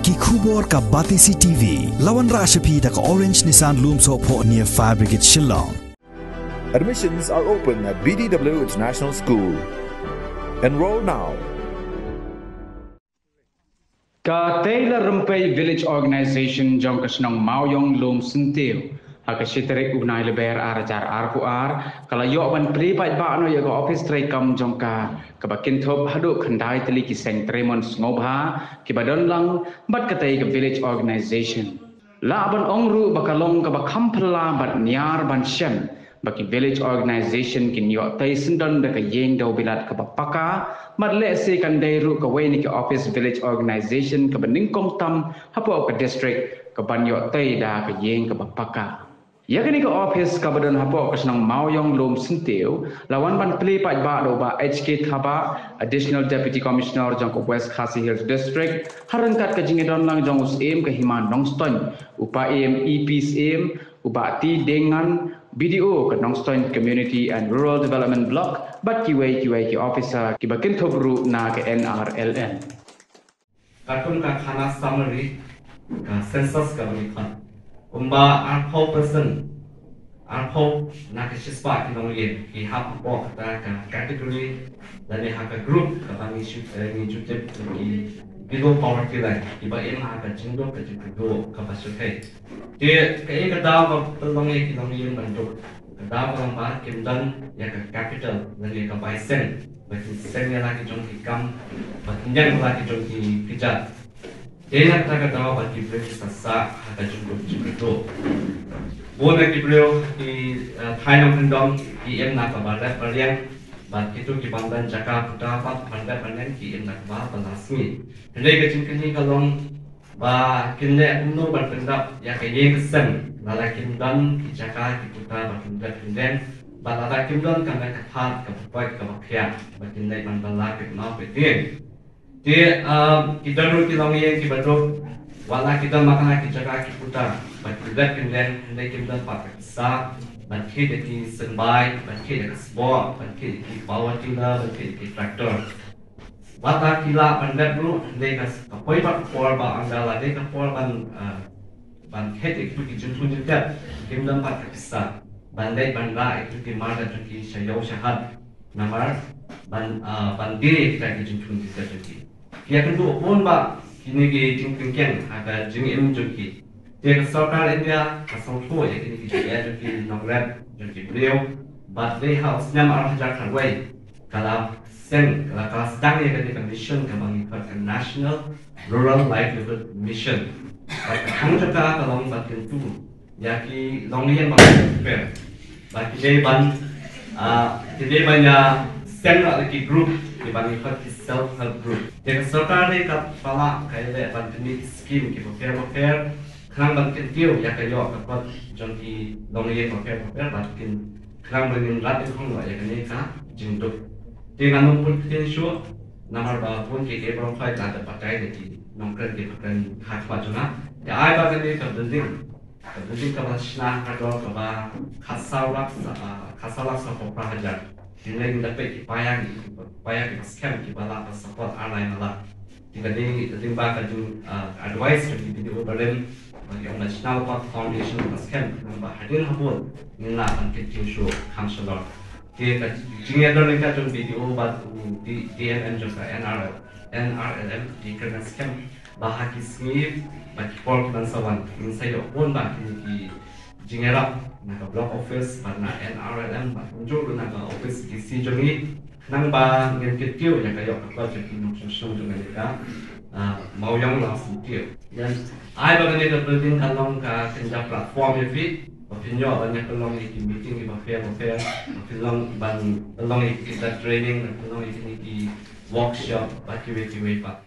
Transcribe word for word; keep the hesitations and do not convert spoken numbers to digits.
Ki khubor ka Batesi T V, la wanrah sha phi da ka Orange Nissan Lumsohphoh near Fire Brigade Shillong. Admissions are open at B D W International School. Enroll now. Ka Taylor Rympei Village Organization jong ka shnong Mawiong Lumsyntiew, ha ka shi tarik u bnai Lber ar hajar arphew ar, ka la ïoh ban plie paidbah noh ïa ka office treikam jong ka, kaba kynthup haduh khyndai tylli ki seng trei mon sngewbha kiba don lang bad katei ka Village Organization. Lah ban ong ruh ba ka long kaba kham phylla bad niar ban shem ba ki Village Organization kin ïoh tei syndon da ka ïing dew bilat kaba paka, bad lehse kan dei ruh kawei na ki office Village Organization kaba nyngkong tam hapoh ka district kaban ïoh tei da ka ïing kaba paka. Ïa kane ka office kaba don hapoh ka shnong Mawiong Lumsyntiew la wan ban plie paidbah da u Bah H K Thabah, Additional Deputy Commissioner jong ka West Khasi Hills District, ha ryngkat ka jingïadon lang jong u Syiem ka Hima Nongstoiñ, u Paiem E P Syiem, u Bah T Diengngan, B D O ka Nongstoiñ Community and Rural Development Block, bad kiwei kiwei ki officer kiba kynthup ruh na ka N R L M. Katkum ka khana summary ka census kaba ngi khot, kumba arphew percent, arphew na ka shispah ki nongïing ki hap hapoh kata ka category lane ha ka group kaba ngi shu, eh, ngi ju tip ki below poverty line, kiba im ha ka jingduk ka jingkyrduh kaba syrkhei. Te kaei ka daw ba pynlong ïa ki nongïing ban duk? Ka daw ka long ba kim don ïa ka capital lane ka bai seng ba kin seng ïa la ki jong ki kam, ba kin ïeng la ki jong ki kjat. Te na kata ka daw ba ki briew ki sa sah ha ka jingduk jingkyrduh. Bun na ki briew ki, eh, thaiñ nongkyndong ki im na kaba rep ba riang, bad kito ki bym don jaka puta pat ban rep ban riang ki im na kaba ba la sngi. Hynrei ka jingkylli ka long ba kin leh kumno ban pyndap ïa ka ïing ka sem lada kim don ki jaka ki puta ba kin rep kin riang, bad lada kim don kane ka thad kaba koit kaba khiah ba kin leit ban bylla peit maw peit tieng. Te, ah, ki don ruh ki longïing kiba duk, wat la ki don ma kane ki jaka ki puta ba kin rep kin riang, hynrei kim don pat ka pisa ban thied ïa ki symbai, ban thied ïa ka sboh, ban thied ïa ki power tiller, ban thied ïa ki tractor. Wat la ki lah ban rep ruh, hynrei ka, ka poi pat ka por ba ynda la dei ka por ban, ah, ban thied ïa kitu ki jingthung jingtep, kim don pat ka pisa ban leit ban rah ïa kitu ki mar jong ki sha ïew sha hat, namar ban, ah, ban die ïa kita ki jingthung jingtep jong ki. Ki ïakynduh bun bah kine ki jingpynkhiah ha ka jingim jong ki. Te ka sorkar India ka sngewthuh ïa kine ki jingeh jong ki nongrep jong ki briew, bad dei ha u snem ar hajar khatwei ka la seng, ka la, ka la sdang ïa kane ka mission kaba ngi khot ka National Rural Livelihood Mission. Bad ka thang jong ka ka long ban kyntu ïa ki longïing bapher bapher ba ki dei ban, ah, ki dei ban ïa seng la ki group kiba ngi khot ki self help group. Te ka sorkar ne ka palat ka ïaleh ban pynmih ki skim kiba pher bapher khnang ban kyntiew ïa ka ïoh ka kot jong ki longïing bapher bapher bad kin khnang ban ïa rat ïa khong ïa kane ka jingduk. Te ngan ym pynkyntiew shuh namar ba bun kiei kiei baroh khoit la dep batai da ki nongkren kiba kren ha khmat jong nga. Te ai ba kane ka building, ka building kaba shna ha ka dor kaba khatsaw lak sa, ah, khatsaw lak sawphew phra hajar. Hynrei ngi da peit ki paia, ki paia kiba skhem kiba lah ban support ar lai malak. Te ka dei, ka dei ba ka jing, ah, advice jong ki B D O barim ba ki ong ban shna pat foundation kaba skhem, namar ba hadien habud ngin lah ban kyntiew shuh kham shalor. Te ka jingïadon ryngkat jong B D O bad u D-, D M M jong ka N R L, N R L M, ki kren skhem ba ha ki sngi bad ki por kiban sa wan ngin sa ïoh bun bah kine ki jingïarap na ka block office bad na N R L M bad kumjuh ruh na ka office D C jong ngi, khnang ba ngin kyntiew ïa ka ïoh ka kot jong ki nongshong shnong jong ngi ka, ah, Mawïong Lumsyntiew. Ïa, ai ba kane ka building kan long ka kynja platform ïa phi ba phin ïoh ban ïa pynlong ïa ki meeting kiba pher bapher, ba phin long ban pynlong ïa ki training, ban pynlong ïa kine ki workshop bad kiwei kiwei pat.